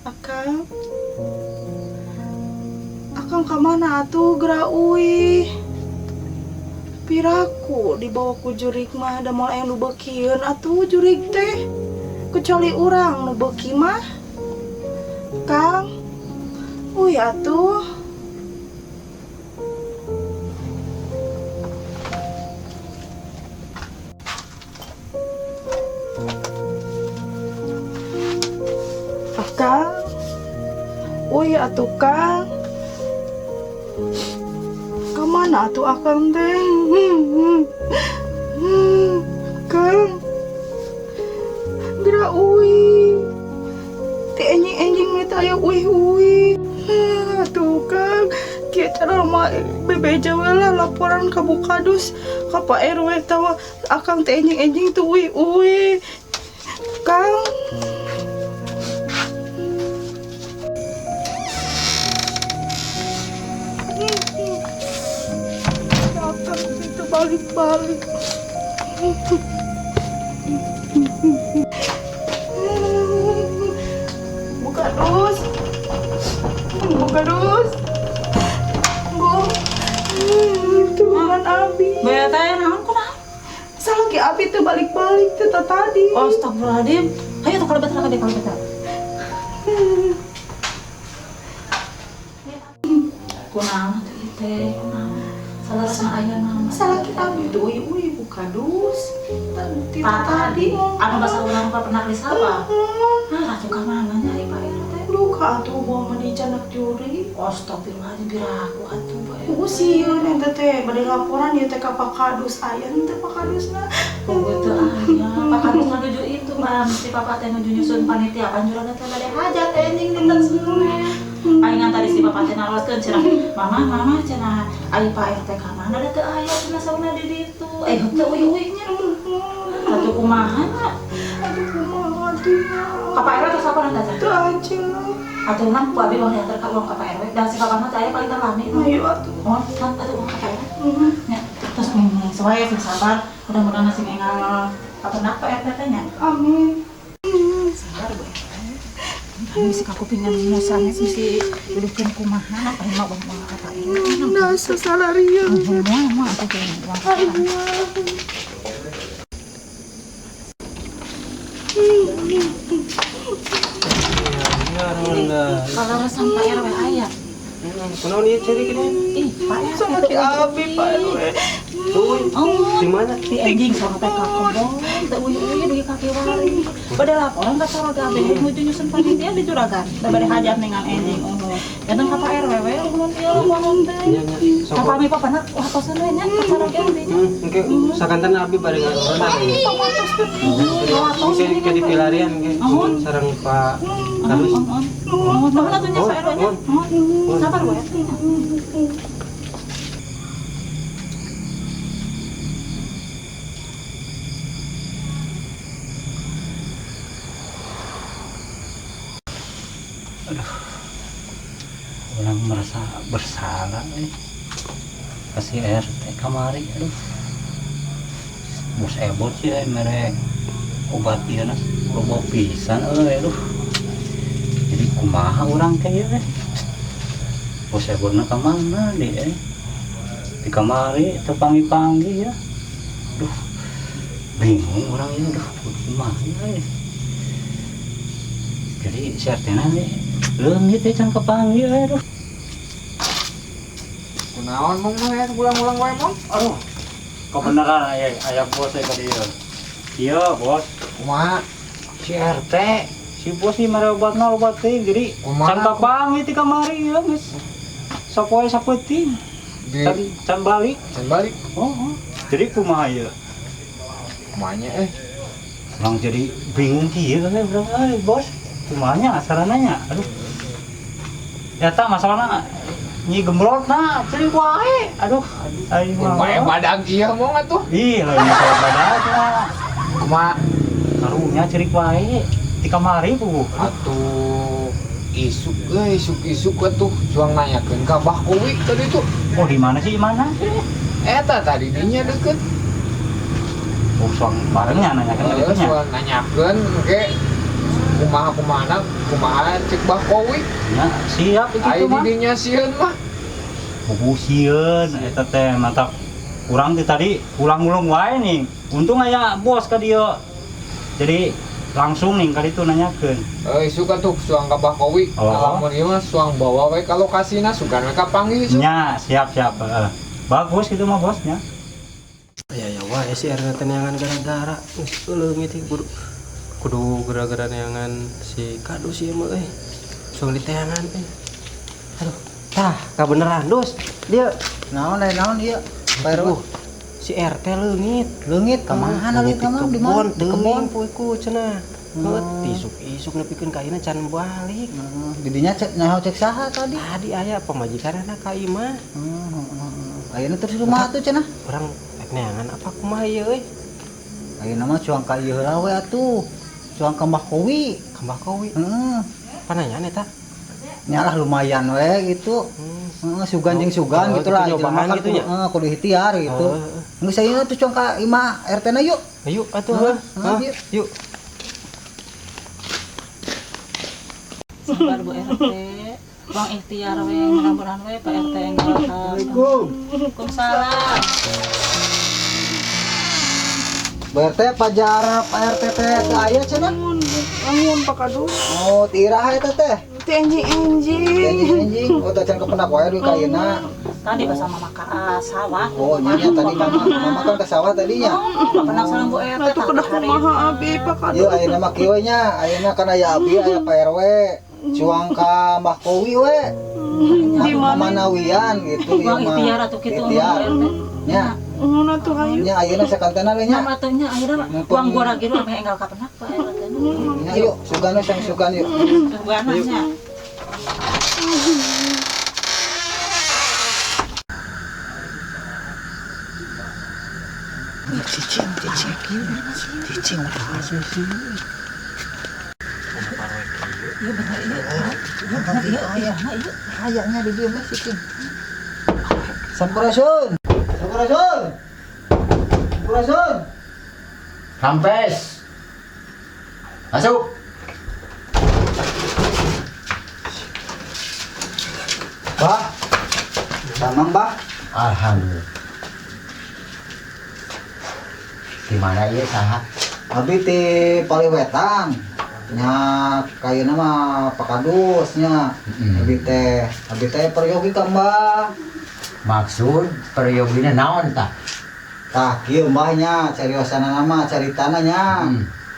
Akang. Akang kamana atuh, geura uih. Piraku dibawa ku jurig mah, da moal aya nu beukieun atuh jurig teh. Kecuali urang nu beuki mah. Kang. Uih atuh. Akang. Uih atuh, Kang. Kamana atuh Akang teh? Kang. Geura uih. Ti enjing-enjing we teh aya uih-uih. Atuh, Kang. Kieu cara mah bebeja we lah laporan ka Bu Kadus, ka Pak RW tawa Akang teh enjing-enjing tuh uih-uih. Kang. Akang teh balik-balik. Bu Kadus. Bu Kadus. Bu. Tuhan abi. Baya teh naon, kunaon? Salaki abi teh balik-balik teh tadi. Astagfirullahaladzim. Hayu tuh kalebet ka dieu, kalebet. Kunaon atuh ieu teh? Kunaon? Salarasna aya naon? Salaki abi tuh uih-uih, Bu Kadus. Tadi Tadi tadi. Anu basa urang pernah disapa. Nah, atuh ka mana nya ari Pak RT? Duka atuh bawa mah dicanak jurig. Astagfirullahaladzim, piraku atuh, Bu RT. Oh, sieun eta teh bade laporan ieu teh ka Pak Kadus, aya teh Pak Kadusna. Oh, teu aya. Pak Kadus mah nuju itu, Bang. Si Papa teh nuju nyusun panitia panjuran teh bade hajat enjing dinten Senin. Aing tadi si Papa teh naroskeun cenah, "Mama, Mama," cenah, "ari Pak RT ka mana, da teu aya cenah sauna di ditu." Eh, teu uih-uih nya. Atuh kumaha nya? Aduh, kumaha atuh nya? Ka Pak RW terus apa nanti teh? Teu aja. Atuh mah ku abi mau diantar ka uang ka Pak RW. Dan si Papa mah teh aya paling lami. Ayo atuh. Oh, kan atuh uang ka Pak RW. Ya, terus sesuai sing sabar, mudah-mudahan sing enggal apa nak Pak RT teh nya. Amin. Sabar, Bu RT. Bisi kakupingan musane bisi dudukeun kumaha apa mah uang uang ka Pak RW. Nah, sasalarian. Moal moal atuh teh uang ka Pak RW. Kalau resan Pak RW aya. Kunaon ieu ceurik ini? Ih, Pak RW Salaki abi, Pak RW. Tuh, Oh, di mana? di enjing sama teh ka kebon, teu uih-uih dugi ka kiwari. Bade laporan ka soroga abdi nuju nyusun panitia di juragan. Da bade hajat dengan enjing oh. Janten ka Pak RW we nuhun ieu laporan teh. Nya nya. Sok. Ka pami papana watosan we nya ka soroga abdi nya. Engke sakantan abi bade ngaronan ieu. Watos. Engke ke di pilarian engke Nuhun. sareng Pak Kadus. Nuhun. Nuhun atuh nya Pak RW nya. Nuhun. Sabar we. Aduh, urang merasa bersalah eh. Kasih RT kamari, aduh. Bos ebot sih eh, mere obat ieu nas loba pisan euy, aduh. Jadi kumaha urang teh ieu eh. Bos ebotna ka mana deui eh? Di kamari teu panggih-panggih ya. Aduh, bingung urang ieu, aduh, kumaha eh. Jadi si RT na leungit teh can kapanggih eh, aduh. Kunaon mong mah ya ulang-ulang wae, Mong? Aduh, kebenaran aya aya bos saya ka dieu. Iya, bos. Kumaha? Si RT, si bos nih mere obatna loba teuing, jadi Kumaha? can kapanggih ti kamari ya geus. Sapoe sapeuting. Di Can can balik. Can balik. Oh, oh. Jadi kumaha ieu? Kumanya eh? Urang jadi bingung kieu eh, urang euy, bos. Kumaha nya sarananya? Aduh. Ya tak masalahna Nyi gembrot na, cerik wae. Aduh, aing mah. Kumaha badag ieu mong atuh? Ih, lain masalah badag mah. Kumaha? Karunya cerik wae. Di kamari bu. Atuh isuk euy, isuk-isuk atuh cuang nanyakeun ka Bah Kowi tadi tuh. Oh, di mana sih? Di mana? Eta tadi dinya deket. Oh, suang barengnya nanyakeun Heeh, tadi nya. suang nanyakeun engke kumaha kumana kumaha cek Bah Kowi. Ya, siap itu Ai mah. di dinya sieun mah. Buku sieun eta teh mantap. Urang teh tadi ulang-ulung wae nih. Untung aya bos ka dieu. Jadi langsung nih ka ditu nanyakeun. Eh, isuk atuh suang ka Bah Kowi. Oh. Lamun ieu mah suang bawa we ka lokasina sugan we kapanggih isuk. Nya, siap siap. Heeh. Bagus itu mah bosnya. Ya ya wah si RT teh neangan gara-gara geus leungit teh kudu kudu gara-gara neangan si Kadus ieu mah euy. Suang diteangan euy. Aduh, tah kabeneran Dus. Dia Naon aya naon ieu? Pak RW. Si RT leungit. Leungit ka mana leungit ka mana di mana? Di Di kebon kebon. poe ku cenah. Heuh, isuk-isuk nepikeun ka ayeuna can balik. Heeh, di dinya cek nyaho cek saha tadi? Tadi aya pamajikanna ka imah. Heeh. Ayeuna terus kumaha tuh cenah? Urang rek neangan apa kumaha ieu euy? Ayeuna mah cuang ka ieu heula we atuh. Cuang ka Mbah Kowi. Ka Mbah Kowi. Heeh. Pananyaan eta? Nyalah lumayan we gitu. Heeh, sugan jeung sugan Oh, gitu lah. gitu nyobaan Jelema kan gitu nya? kudu, heeh, kudu ikhtiar gitu. Heeh. Geus ayeuna tuh cuang ka imah RT na yuk. Ayo atuh. Heeh, Hah? yuk. Yuk. Sabar Bu RT. Bang ikhtiar we, mudah-mudahan we Pak RT enggal. Assalamualaikum. Waalaikumsalam. Bu RT pajar Pak RT teh teu aya cenah. Amun Pak Kadus. Oh, ti iraha eta teh? Ti enjing-enjing. Anjing-anjing. Oh, teh can kependak wae duit ka ayeuna. Tadi pas sama maka sawah. Oh, nya nya tadi mama mama kan ke sawah tadinya. Oh, bapak sareng Bu RT. Atuh kedah kumaha abi Pak Kadus. Ieu ayeuna mah kieu nya, ayeuna kan aya abi aya Pak RW. Cuang ka Mbah Kowi we. Di mana? Manawian gitu ieu Bang mah. ikhtiar atuh kitu Ikhtiar. Bu RT. Nya, Mun atuh hayu. nya ayeuna sakantena we nya. Nya atuh nya ayeuna Mumpung- uang gua lagi lu sampai enggal kapenak Pak RT. Nya yuk, sugan we sang sugan yuk. Sugan nya. Cicing, cicing. Cicing. Iya bener iya. Bener iya iya iya. Kayaknya di dieu mah cicing. Sampurasun. Sampurasun. Sampurasun. Rampes. Masuk. Bah. Damang, Bah. Alhamdulillah. Di mana ieu saha? Abi ti Paliwetan. Nya kayana mah Pak Kadus nya. Abi teh peryogi ka Mbah. Maksud peryogina naon tah? Tah kieu Mbah nya cariosana mah caritana nya.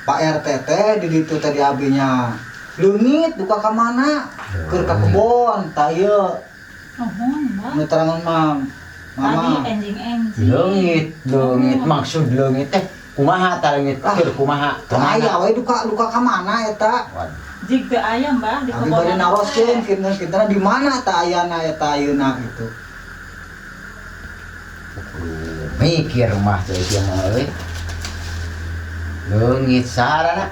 Pak RT teh di ditu tadi abi nya. Leungit duka ka mana? Keur ka kebon tah ieu. Nuhun, Mbah. Nu terangan mah Tadi mama. enjing-enjing. Leungit, leungit maksud leungit teh kumaha tah leungit keur kumaha? Teu aya we duka duka ka mana eta? Waduh. Jig teu aya, Mbah, di Abi kebon. bade naroskeun kinten-kinten di mana tah ayana eta ayeuna gitu. Kudu mikir mah teh ieu mah euy. Leungit saharana?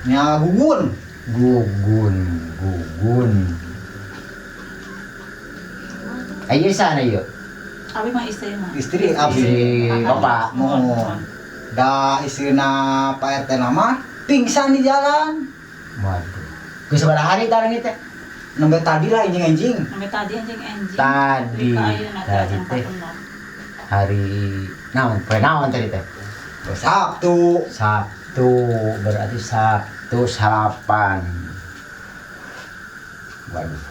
Nya Gugun. Gugun, gugun. Ayo sana yuk. Abi mah istri mah. Istri abi. Istri bapak. Mohon. Da istrina Pak RT nama pingsan di jalan. Waduh. Geus sabaraha hari tah leungit teh? Nembe tadi lah enjing-enjing. Sampai tadi enjing-enjing. Tadi, Ka ayeuna teh tadi acan teh. kapenak. Hari naon? Poe naon tadi teh? Sabtu. Sabtu, berarti Sabtu salapan. Waduh,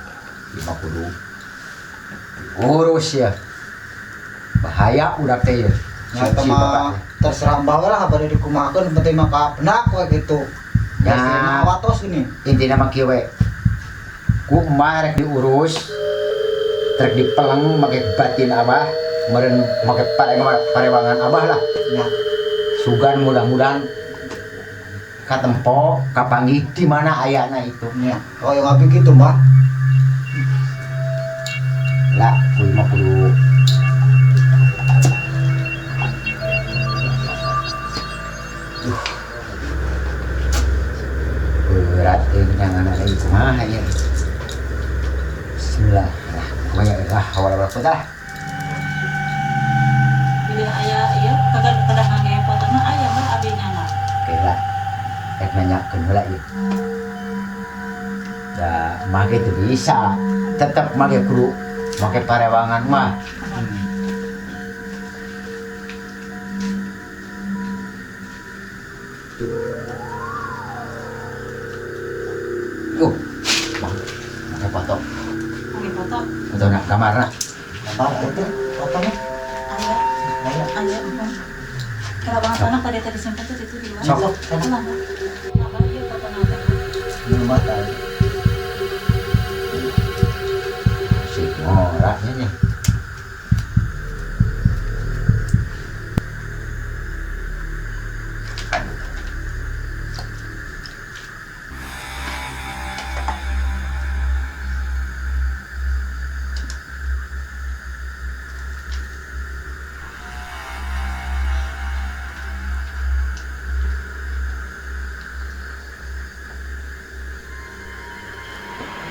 lima kudu urus ya. Bahaya udah teh ya. Ya eta Si mah bapak teh. terserah Mbah we lah bade dikumahakeun penting mah kapenak we gitu. Ya Ya. istrina watos ini. Intina mah kieu we. Ku emak rek diurus, rek dipeleng make batin abah, meureun make parewangan abah lah. Ya. Sugan mudah-mudahan katempo kapanggih di mana ayana itu. Ya. Oh yang abi gitu, Mbah. Kuy mah kudu. Duh. Berat euy nyangan euy kumaha ieu. Bismillah. Lah, kumaha lah awal wala quwwata lah. Pilih aya ieu kagak kedah ngangge fotona aya Bah abi nyana. Oke lah. Rek nanyakeun heula ieu. Da make teu bisa. Tetep make kudu make parewangan mah. Tuh, bang, make foto. Ngangge foto. Foto nak kamar lah. Gambar itu fotonya. Aya. Aya. Aya. Kalau banget anak tadi tadi sempat tuh itu di luar. Sok. Lah, Bah. Abah ieu fotona teh. Belum mata. Si ngoraknya nih.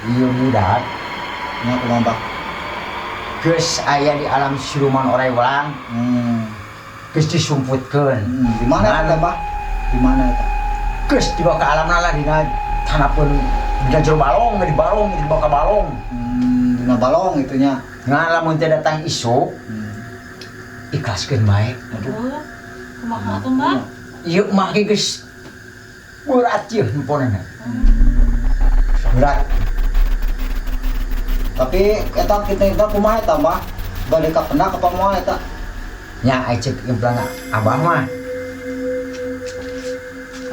Ieu budak Nya kumaha, Bah? Geus aya di alam siluman orai ulang. Geus disumputkeun. Di mana eta, Bah? Di mana eta? Geus dibawa ke alam lah dina tanapeun dina jero balong, di balong, dibawa ke balong. Dina balong itunya. Ngan lamun teu datang isuk, ikhlaskeun bae. Aduh. Kumaha atuh, Mbak? Ieu mah ge geus berat ieu hemponana. Berat. Tapi eta kita eta kumaha eta, Mbah? Bade ka pendak apa moal eta? Nya ai ceuk implan abah mah.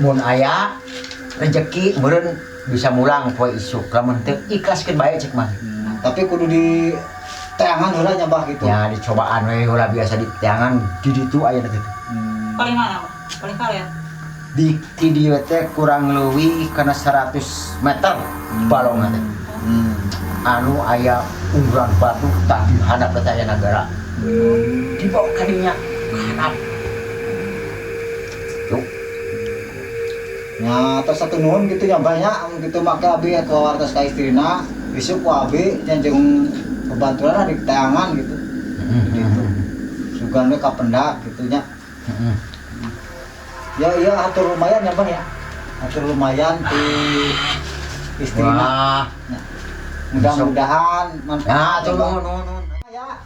Mun aya rezeki meureun bisa mulang poe isuk, lamun teu ikhlaskeun bae ceuk mah. Tapi kudu di teangan heula nya, Bah, gitu. Ya dicobaan we heula biasa di teangan di ditu aya teh. Paling mana, Bah? Paling karet. Di di dieu teh kurang leuwih kana 100 meter balongan teh. Anu aya ungguran batu tah di handap teh aya nagara. Dibawa ka dinya handap. Tuh. Nya terus satu nuhun gitu nya banyak amun kitu make abi ke wartos ka istrina, isuk ku abi nya jeung babaturan di teangan gitu. Gitu. Sugan we ka pendak gitu nya. Ya iya atur lumayan ya, Bang ya. Atur lumayan ti istrina. Wah. Ya. Mudah-mudahan manfaat. Ya, atuh Bang. nuhun nuhun nuhun. Ya.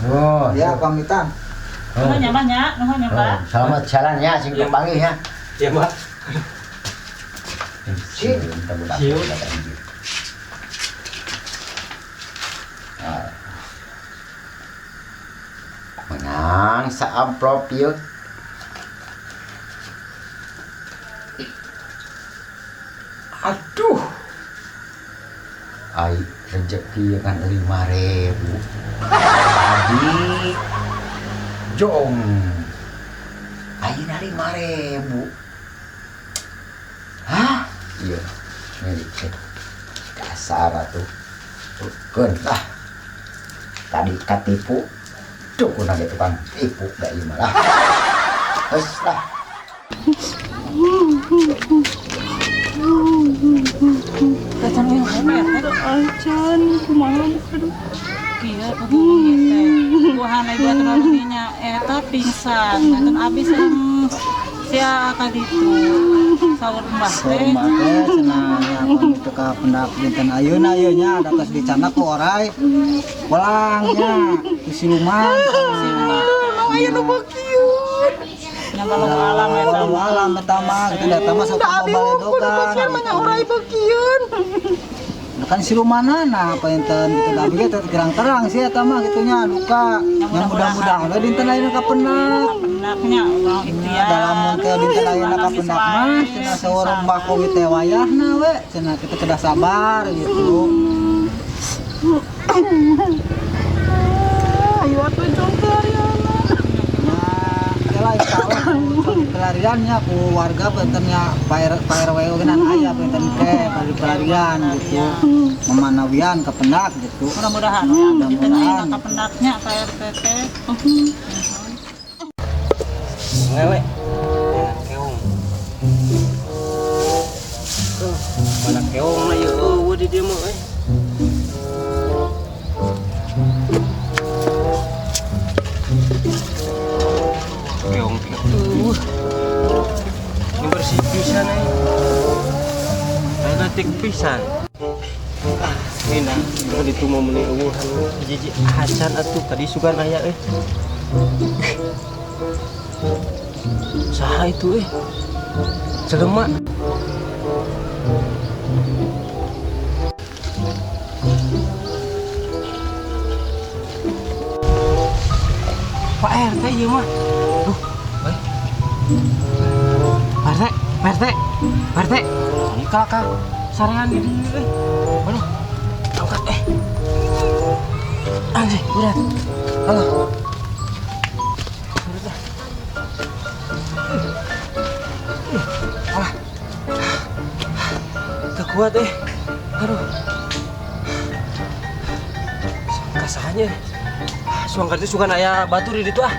Oh, Ya, pamitan. Nuhun nya, Bah nya, nuhun nya, Bah. Oh, selamat jalan ya, sing kembali ya. Ya, Mbak. Siu. Siu. Menang saamplop ieu. Aduh. Ai rezeki kan 5.000. Tadi jong. Ayeuna 5.000. Hah? Iya. Milik teh. Dasar atuh. Keun lah. Tadi katipu. Duh, kuna ge tukang tipu da ieu mah lah. Geus lah. Acan yang apa ya, teh? Acan, kumaha aduh. Kieu kudu teh. Buahan ibu atuh nya eta pingsan. Atuh abis yang sia ka ditu. Saur mbah Saur teh. mbah teh cenah nya pamit ka pendak dinten ayeuna ieu nya da tos dicanak ku orai. Pulang nya di siluman. Emang aya nu bakieun. Nya walau alam eta. Walau alam eta mah kitu da eta mah sok Da abi baledogan. hukum nu bakian mah nya orai bakieun. Nah, kan silumanana painten gitu da abi ge teu gerang terang sih eta mah kitu nya duka. Nya mudah-mudahan we dinten ayeuna kapendak. Kapendaknya urang ikhtiar. Dalam teh dinten ayeuna kapendak mah cenah saur Mbah Kowi teh wayahna we cenah kitu kedah sabar gitu. Ayo atuh jong pelariana. Nah, kela insyaallah pelarian. pelariannya ku warga puntennya Pak Pak RW oge nan aya punten ke bari pelarian gitu. Memanawian kependak gitu. Mudah-mudahan ya kita Mudah-mudahan. Kapendaknya Pak RT teh. Ngewe. Keong. Tuh, mana keong na ieu eueuh di dieu mah euy. Keong eueuh. Ini bersih pisan euy. Aya leutik pisan. Ah, ini dah, ditu mah meuni eueuhan hiji acan atuh tadi sugan aya euy. Saha itu eh? Jelema. Pak RT ieu mah. Duh, euy. Pak RT, Pak RT, Pak RT. Ini kakak sarean di dieu euy. Aduh. Angkat eh. Anjing, berat. Halo. Alah. Tak kuat eh. Aduh. Kasahnya. Suang kartu sugan aya batu di ditu ah.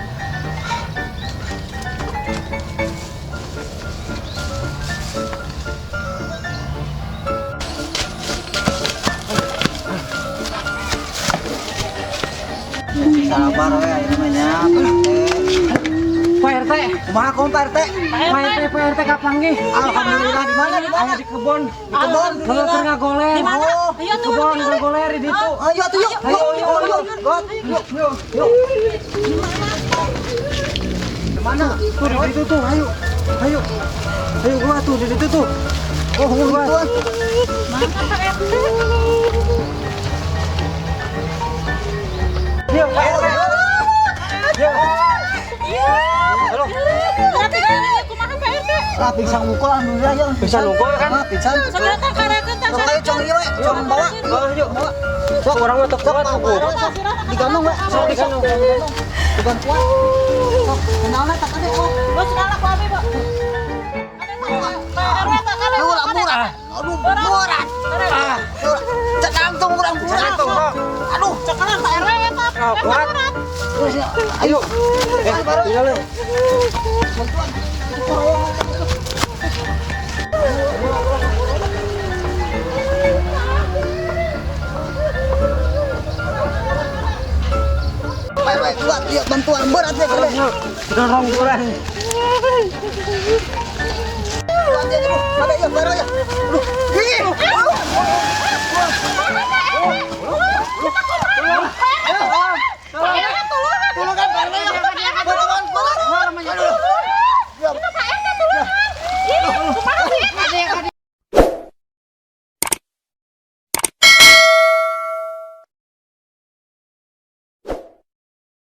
Sabar we aya namanya Pak RT. Pak RT. Kumaha kumaha Pak RT? Pak RT, Pak RT kapanggih. Alhamdulillah di mana di mana? Aya di kebon. Di kebon. Heeh, keur ngagoler. Di mana? Oh, Ayo Di tuh. kebon ngagoler di ditu. Ayo atuh yuk. Ayo, Yuk, ayo, yuk, yuk. Yuk, yuk, yuk. Di mana? Tuh di ditu tuh, ayo. Ayo. Ayo gua tuh di ditu tuh. Oh, gituan. Mana Pak RT? Yuk, Pak RT. Yuk. Iya. Halo. Tapi gini, kumaha Pak RT? Lah pingsan unggul alhamdulillah ya. Pingsan unggul kan? Ah, pingsan. Segera kan karekeun tah. Sok ayo cong ieu we, cong bawa. Oh, yuk. Sok Urang mah teu kuat. Sok digandong we. Sok digandong. Dibantuan. Sok kenalna tak ada oh. Bos kenal ku abi, Bu. Pak RW tak kade. Aduh, berat. Aduh, berat. Ah, Cenang tuh urang berat. Aduh, Cekalan Pak RW eta. ah, kuat. terus ya. Ayo. Eh, tinggal lu. Bantuan. Baik, baik, buat ya bantuan berat ya, berat. Dorong kurang. Bantuan ya, aduh, ada ya, baru ya. Aduh, ih. Tulungan, Pak RW ya.